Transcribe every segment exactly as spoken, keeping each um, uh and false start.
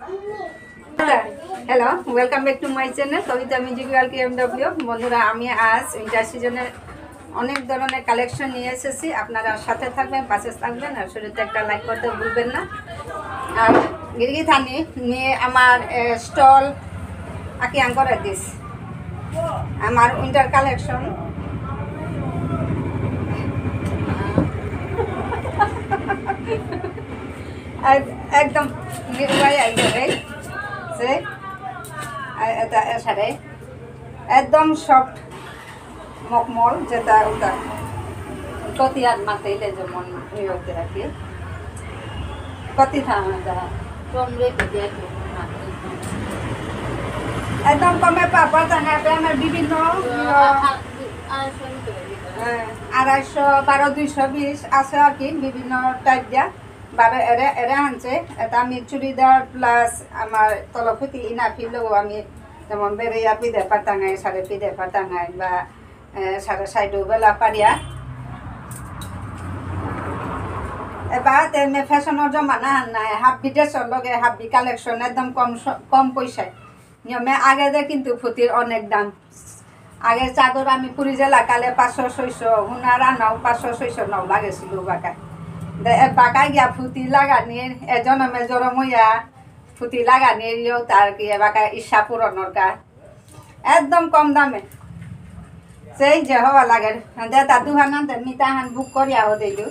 Hello, welcome back to my channel, Kavita Music Girl K M W। বন্ধুরা, আমি আজ উইন্টার সিজনের অনেক ধরনের কালেকশন নিয়ে এসেছি, আপনারা সাথে থাকবেন, পাশে থাকবেন, আর শুরুতে একটা লাইক করতে ভুলবেন না। আর গিরগি থানি নিয়ে আমার স্টল আকি আঙ্কর দিস, আমার উইন্টার কালেকশন। একদম নির্ভয় একদম, এই যে, আর এটা এসারে একদম সফট মকমল, যেটা ওটা কতি আর মাতেইলে যেমন ইয়ে হতে রাখি, কতি থানা দেওয়া। কম রেটে দিয়ে একটু মাতেই। একদম কমে পাপা টাঙাতে আমার বিভিন্ন, তো, ইয়ে, আ-, আ-, আড়াইশো ভিতরে ভিতরে। হ্যাঁ, আড়াইশো, বারো, দুইশো বিশ আছে আর কি, বিভিন্ন টাইপ দিয়া। বারো এরে, এরে আনছে, এটা আমি চুড়িদার প্লাস আমার তলফুতি ইনাফির লগেও আমি যেমন বেরিয়া পিদে পাতাঙাই, সারে পিদে পাতাঙাই বা, এ, সারে সাইডও বেলা পারিয়া। এবার তেমনি ফ্যাশনের জমানা আর নাই, হাব্বি ড্রেসর লগে হাব্বি কালেকশন একদম কম স-, কম পয়সায়। নিয়মে আগে দে কিন্তু ফুতির অনেক দাম। আগে চাদর আমি পুরি জেলা কালে পাঁচশো ছয়শো, হুনারা নাও পাঁচশো ছয়শো নাও লাগেছিল বাকায়। দে এ বাকায় গিয়া ফুতি লাগানির, এজনমে জরমইয়া ফুতি লাগানির ইয়েও তার কি এ বাকায় ইচ্ছা পূরণর কা। একদম কম দামে। সেই যে হওয়া লাগে। দে তা দুহান আনতে মিতা হান বুক করিয়া ও দিলু।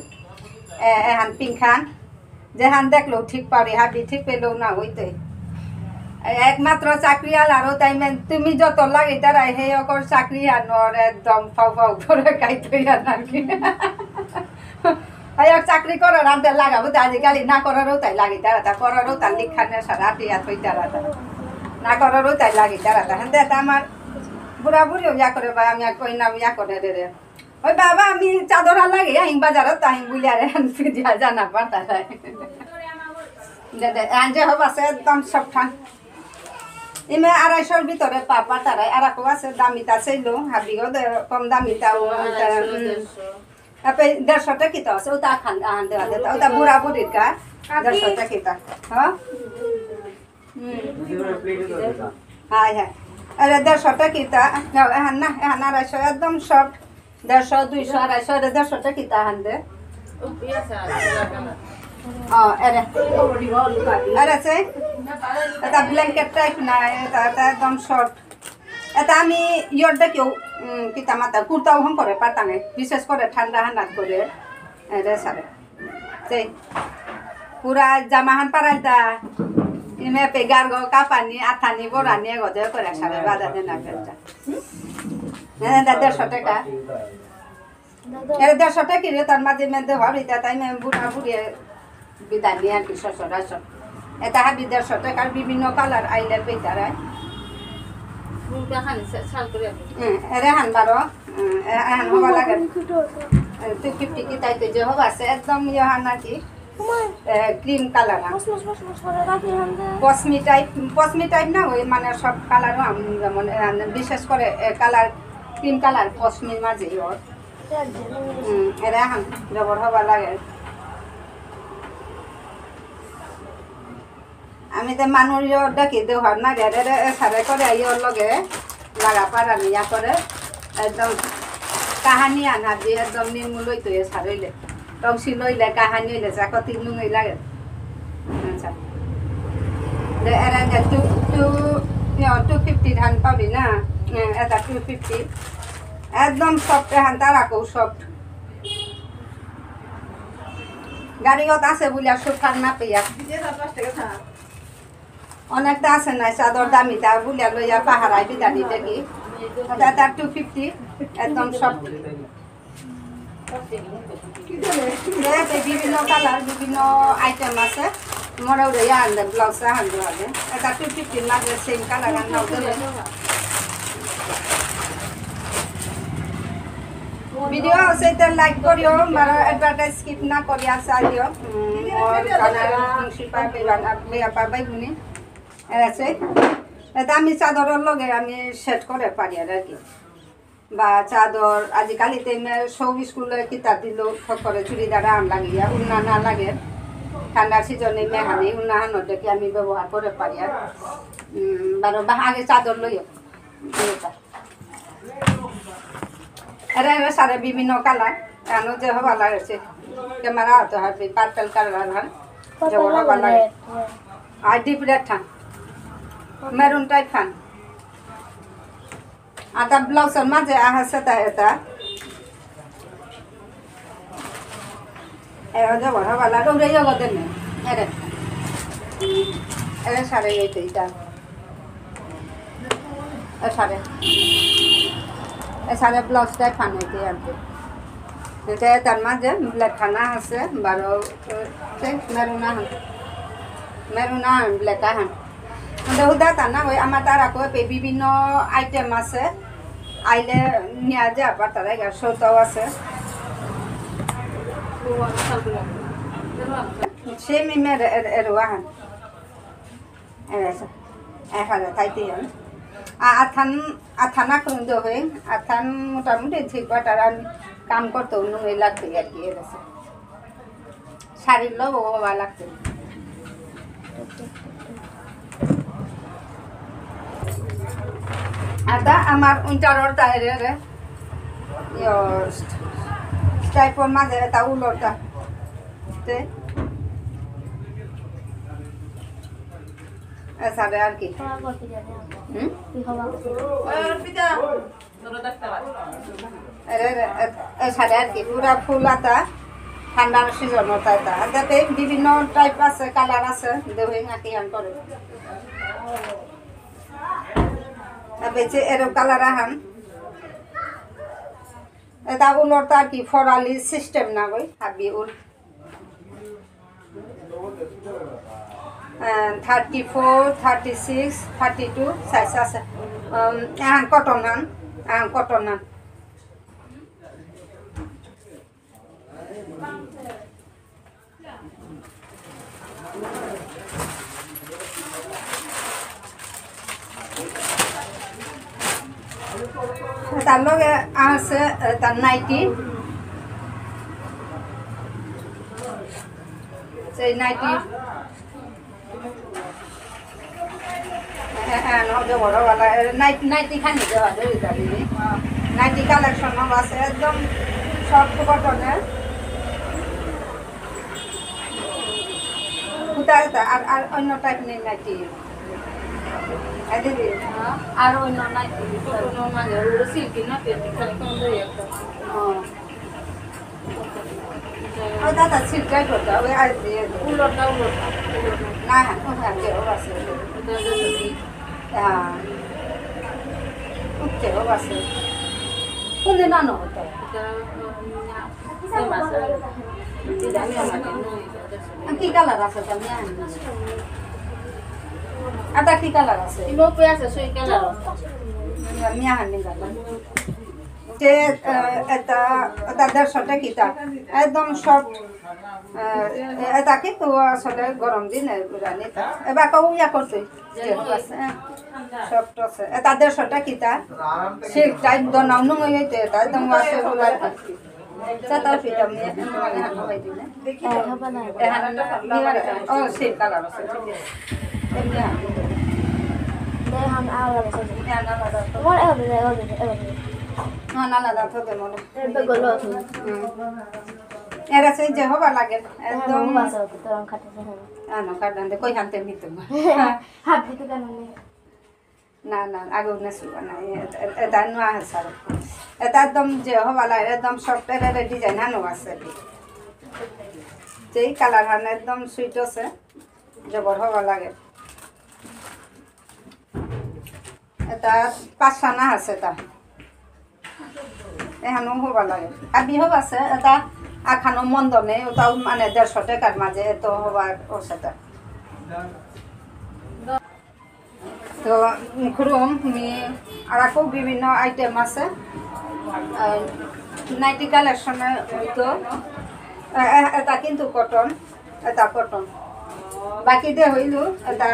এ, এহান পিঙ্ক হান। যেহান দেখলেও ঠিক পারি, হাবি ঠিক পেলেও না হইতে। এ, একমাত্র চাকরি আলারও তাই মেন, তুমি যত লাগে তারাই হে অকর চাকরি আনোর একদম ফাউ ফাউ করে খাইতে আর কি। এই এক চাকরি করার আনতে লাগাবো, তা আজিকালি না করারও তাই লাগে তারা, তা করারও তার লিখানে সারা টিয়া থই তারা তা। না করারও তাই লাগে তারা তা। হেন দে তা আমার বুড়া বুড়িও ইয়া করে বা আমি আর কই না ইয়া করে রে রে। ওই বাবা, আমি চাদর আর লাগে, আহিম বাজারত, আহিম বুলিয়ারে, আনতে দিয়া জানা পাতা যায়। দে, দে, আনজে হব আছে একদম সব ঠান। ইমে আড়াইশোর ভিতরে পাপা তারাই, আর আকো আছে দামিতা চাইলো, হাবিও দে, কম দামিতা, ও, আড়াইশো, উম। দেড়শো। আপে দেড়শো টাকা কিতা আছে, ওটা খান, আন দেওয়া দে, ওটা বুড়া বুড়ির কা, আপনি দেড়শো টাকা কিতা, হ্যাঁ? হুম। হাই, হাই। আরে, দেড়শো টাকা কিতা? না, এহান না, এহান আড়াইশো, একদম সফট। দেড়শো, দুইশো, আড়াইশো, আরে, দেড়শো টাকা কিতা হান দে? ও, এরে। আরে, সে? এটা ব্ল্যাঙ্কেট টাইপ না, এটা, এটা একদম সফট। এটা আমি ইয়র দেখিও, উম, কিতা মাতা, কুর্তাও হম করে পাতাঙে, বিশেষ করে ঠান্ডা হানাত করে, এরে সারে। সেই পুরা জামাহান পারাইতা, ইমে পেগার গো কাপানি, আথানি, বরানি, এগো দে করে সারে বাদা দেনা পেলতা। হ্যাঁ, দা দেড়শো টাকা। এরে দেড়শো টাকা কিলো, তার মাঝে মেদে ভাবি, তা তাই মে বুড়া বুড়িয়ে বিদানি আর কি সচরাচর। এটা হাবি দেড়শো টাকার বিভিন্ন কালার আইলে পেতারায়। মুখটা খানি সা-, সাল করে আপনি। হুম, এরে হান বারো, হুম, এ-, এহান হবা লাগে। হুম, হুম। এ, টু ফিফটি কি তাইতে যে হবা আছে, একদম ইয়ে হান আর কি। হুম। এ, ক্রিম কালার হান। মস, মস, মস, মস করে রাখি হান দে। পশমি টাইপ, পশমি টাইপ না, ওই মানে সব কালারও আম-, যেমন, এ, আন-, বিশেষ করে এ কালার, ক্রিম কালার পশমির মাঝে ওর। হুম, এরে হান জবর হবা লাগে। আমি তো মানুষ ইয়ে দেখি দেওয়ার না রে, রে, রে, এ সারে করে ইয়ে লগে লাগা পারা নিয়া করে একদম কাহানি আনা দিয়ে একদম নিমু লইতো এ সারইলে। টংসি লইলে কাহানি হইলে চা কতি নুঙই লাগে। আচ্ছা। দে এরে যে টু, টু, ইয়ে, টু ফিফটি ধান পাবি না? হ্যাঁ, এটা টু ফিফটি। একদম সফট এহান তার আকো সফট। গাড়িগত আছে বুলিয়া সুপার না পেয়া। অনেকটা আছে নাই চাদর দামিতা বুলিয়া লইয়া পাহারাই বিদানি দেখি। এটা, এটা টু ফিফটি, একদম সফট। এতে বিভিন্ন কালার, বিভিন্ন আইটেম আছে। মোরা উড়ে ইয়া আনলে ব্লাউজ আহান দেওয়া হবে। এটা টু ফিফটির মাঝে সেম কালার আনলে হবে। ভিডিও আছে, এটা লাইক করিও, বারো অ্যাডভার্টাইজ স্কিপ না করিয়া চাই দিও। উম, মোর কানার মুন্সিপা বেবান, বেয়াপা বাইগুনি। এর আছে। এটা আমি চাদরের লগে আমি সেট করে পারি আর কি। বা চাদর, আজিকালি তো এমনি সব স্কুলে কিতা দিল, ফট করে চুড়িদার আন লাগিয়া, উড়না না লাগে। ঠান্ডার সিজনে মেহানি উনাহান দেখি আমি ব্যবহার করে পারি আর। উম, বারো বা আগে চাদর লইও। এরে এরে সারে বিভিন্ন কালার, এনো যে হবা লাগেছে, ক্যামেরা তো হাবি পার্পল কালার হান, যে হবা লাগে। আর ডিপ রেড হান, মেরুন টাইপ হান। আতা ব্লাউজর মাঝে আহেসে তা এতা। এরে যে বড় বালা, ডোরে ইয়ে গদে নে। এরে। এরে সারে এই তো ইতা। এ সারে। এ সারে ব্লাউজটা ফানো ইতে আর কি। এতে তার মাঝে ব্ল্যাক খানা আছে, বারো, এ, মেরুন আহান। মেরুন আহান, ব্ল্যাক আহান। মানে হুদা তা না, ওই আমার তার আকো এপে বিভিন্ন আইটেম আছে। আইলে নিয়া যে আবার তারা এগার শোতাও আছে। সেম ইমের এর, এর ওয়াহান। এর আছে। এ হাজার থাইতে হবে। আ-, আথান, আথান আখরুন দো হয়ে, আথান মোটামুটি ঠিক বাটার আমি কাম করতে নুন লাগতে আর কি এর আছে। শাড়ির লগে হবা লাগতে। আতা আমার উইন্টারর তা এরে রে। ইয়ো, স্টাইপর মাঝে এটা উলরটা। তে? এসারে আর কি? হুম? এরে, এরে, এ-, এসারে আর কি? পুরা ফুল আতা, ঠান্ডার সিজনর তা এতা। এতাতে বিভিন্ন টাইপ আছে, কালার আছে, দেবে নাকি আন করে। এবে যে এরো কালার আহান। এটা উলর তা আর কি ফরালি সিস্টেম না গই, হাবি উল। Thirty four, thirty six, thirty two size আছে। উম, এহান কটন হান, এহান কটন হান। তার লগে আছে, এ, তার নাইটি। সেই নাইটি। হ্যাঁ, হ্যাঁ, না, যে বড় গলা, এ, নাইট-, নাইটি খানি দেওয়া যায়, এটা দিয়ে। নাইটি কালেকশন আছে, একদম সফট কটনের। কোথায় এটা? আর, আর অন্য টাইপ নেই নাইটি? হ্যাঁ, দিদি? আর অন্য নাইটি? কটনের মাঝে, ওগুলো সিল্কি না, পেটি খালি কম দেয় একটা। হ্যাঁ। ও দাদা, সিল্ক টাইপ করতে হবে, আর দিয়ে দে। উলটটা, উলটটা, উলটটা। না, হ্যাঁ, ও হ্যাঁ, যে ও আছে। এটা হচ্ছে কি? হ্যাঁ। উঠছে, ও আছে। কোন দিন আনো হতো? এটা, উম, না, সেম আছে। এটা আমি আমার জন্য নিয়ে যাবো। আর কি কালার আছে, এটা আমি আনি। এটা কি কালার আছে? ইমো পে আছে, সেই কালার। আমি আনি গেলাম। যে, আহ, এটা, এটা দেড়শো টাকা কিতা, একদম সফট। আহ, এটা কিন্তু আসলে গরম দিনে পুরানি এটা। এবার কেউ ইয়া করছে, যে আছে, হ্যাঁ, সফট আছে। এটা দেড়শো টাকা কিতা, সিল্ক টাইপ, দনাও নুঙই হইতে, এটা একদম ওয়াশেবল আর কি। চাতার ফিটা আমি এমনি হাত হবাই দিলে। এ, হবা না। এহান না, নিয়ে ও, সেম কালার আছে, ঠিক আছে। এমনি হাত। দে, হান আলাদা আছে। এহান আলাদা আছে। তোমার এভাবে, এভাবে, এভাবে। না, না, আলাদা আছে, দে, মনে। এর তো গলো আছে। হুম। এর আছে যে হবা লাগে, হ্যাঁ, একদম। হবা আছে, তো রং খাটে, হ্যাঁ। আনো, কাটান দে, কই হানতে নিতে মা। হাত দিতে কেন নেই? না, না, আগে উনি শুরু না, এ-, এ-, এটা নোয়া আছে আর। এটা একদম যে হবা লাগে, একদম সফট এর, এর ডিজাইন হানো আছে। যেই কালার হান একদম সুইট আছে, জবর হবা লাগে। এটা পাঁচশানা আছে এটা। এহানো হবা লাগে। আবি হবা আছে, এটা আখানো মন্দ নেই, ওটাও মানে দেড়শো টাকার মাঝে এত হবা আছে এটা। তো, খুরুম, মি, আর আকো বিভিন্ন আইটেম আছে। আর নাইটি কালেকশনে হয়তো, এ, এ, এটা কিন্তু কটন, এটা কটন। বাকি দে হইল, এটা,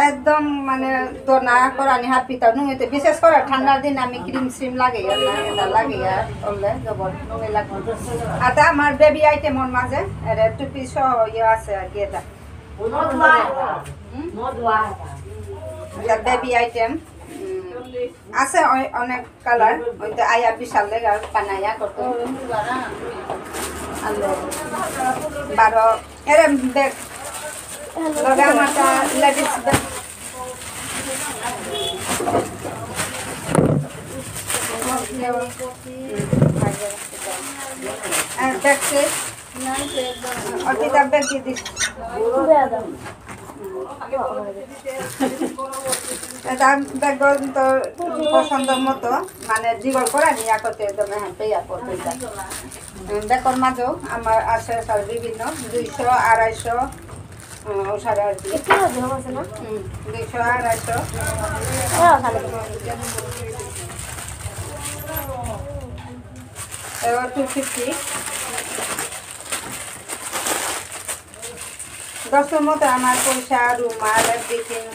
একদম মানে দোনা করানি হাত পিতা নুঙেতে, বিশেষ করে ঠান্ডার দিন আমি ক্রিম শ্রিম লাগে আর না, এটা লাগে আর করলে জবর নুঙে লাগে। আর তা আমার বেবি আইটেমর মাঝে এর টুপি সহ ইয়ে আছে আর কি এটা। হুম? এটা বেবি আইটেম। হুম। আছে অ-, অনেক কালার, ওই তো আয়া বিশাল লেগা বানায়া করতো। আলো বারো, এরে ব্যাগ। লগে আমারটা লেডিস ব্যাগ। আর ব্যাগ সে অর্পিতা ব্যাগ দিয়ে দিস। এটা বেগন তো পছন্দ মতো, মানে জিগল করা নিয়ে করতে একদম হ্যাঁ পেয়া করতে এটা। উম, বেগর মাঝেও আমার আছে সব বিভিন্ন দুইশো, আড়াইশো, উম, ওসারে আর কি। একটু মাঝে আছে না? হুম, দুইশো, আড়াইশো। হ্যাঁ, ওখানে। এবার টু ফিফটি। দশটার মতো আমার পয়সা, রুমাল, এভরিথিং।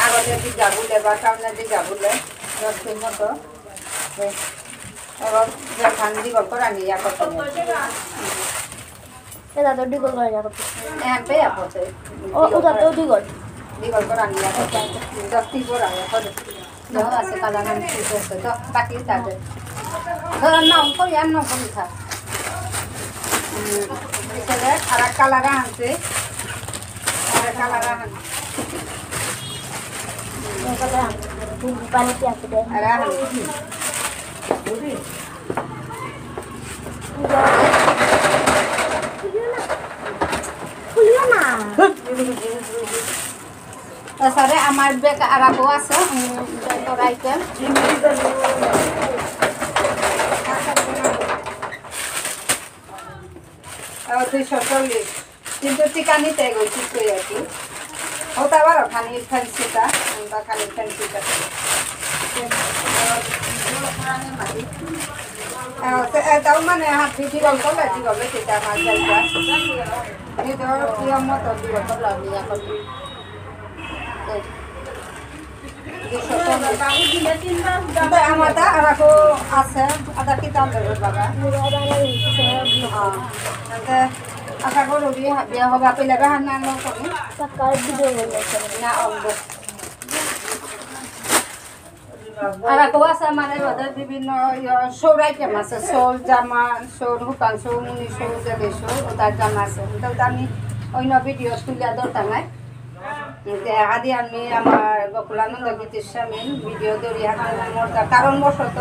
আগতে দিঘা বুলে বা টাউনে দিঘা বুলে, দশটার মতো। এবার যখন দিগল করে আমি ইয়া করতে পারি। এটা তো ডিগল করে ইয়া করতে। হ্যাঁ, পেয়া পড়ছে। ও, ওটা তো ডিগল। ডিগল করে আমি ইয়া করতে। দশটি বড় ইয়া করে। No, আছে কালার আন ঠিক আছে তো, বাকি তাতে। ধরো না, অঙ্ক ইয়ার না অঙ্ক লিখা। হুম, এখানে আর এক কালার আনছে। আর এক কালার আন। পানি কি আছে? আর আন। খুলিও না। তাছাড়া আমার ব্যাগ আর আগো আছে, উম, ব্যাগর আইটেম। আহ, দুইশো চল্লিশ। কিন্তু টিকা নিতে গই ঠিক করে আর কি। ওটা আবার খানি ফ্যান্সিটা, ওটা খানি ফ্যান্সিটা। আহ, তো এটাও মানে হাত দিয়ে ডিগল করলে, ডিগল হয়ে যেতে আমার জলটা। এই তো ইয়ে মতো ডিগল করলে আমি এখন। এই। দুশো চল্লিশ। কিন্তু আমার তা আর আগো আছে, আদা কি দাম দেবে বাবা? হ্যাঁ। তাতে আশা করো বিয়ে, বিয়ে হবে, আপনি লেবে হান না, না, না, না। টাকার ভিডিও বললে চলে। না, অল্প। আর আগো আছে আমার এই ওদের বিভিন্ন, ইয়ে, সৌর আইটেম আছে, সৌর জামা, সৌর হুকান, সৌর মুনি, সৌর জেলে, সৌর ওটার জামা আছে। ওটা তো আমি অন্য ভিডিও তুলে দরকার নাই। যে আদি আমি আমার গোকুলানন্দ গীতিস্বামী ভিডিও দৌড়ি হাতে মর্দা কারণবশত,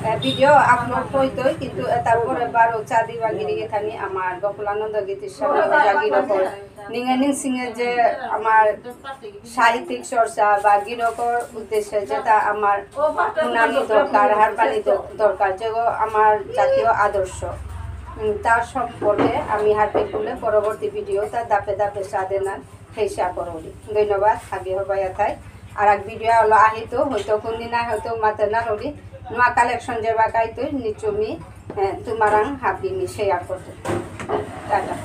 এ, ভিডিও আপলোড হইতই, কিন্তু এ, তারপরে বারো চাঁদি বাগিরি গেথানি আমার গোকুলানন্দ গীতিস্বামী জাগির ওপর নিঙে নিংসিঙে যে আমার সাহিত্যিক চর্চা বা গিরকর উদ্দেশ্যে যেটা আমার হুনানি দরকার, হারপানি দ-, দরকার, যেগো আমার জাতীয় আদর্শ। উম, তার সম্পর্কে আমি হারপেকুলে পরবর্তী ভিডিওটা দাপে দাপে সাধে না হেসা করবি। ধন্যবাদ, হাবি হবাই আথাই। আর এক ভিডিও হলো আহিতো, হয়তো কোন দিন আয়, হয়তো মাতে না রবি। নোয়া কালেকশন যে বাকাইতো নিচুমি, হ্যাঁ, তোমারাং হাবি মি শেয়ার করতে। টাটা।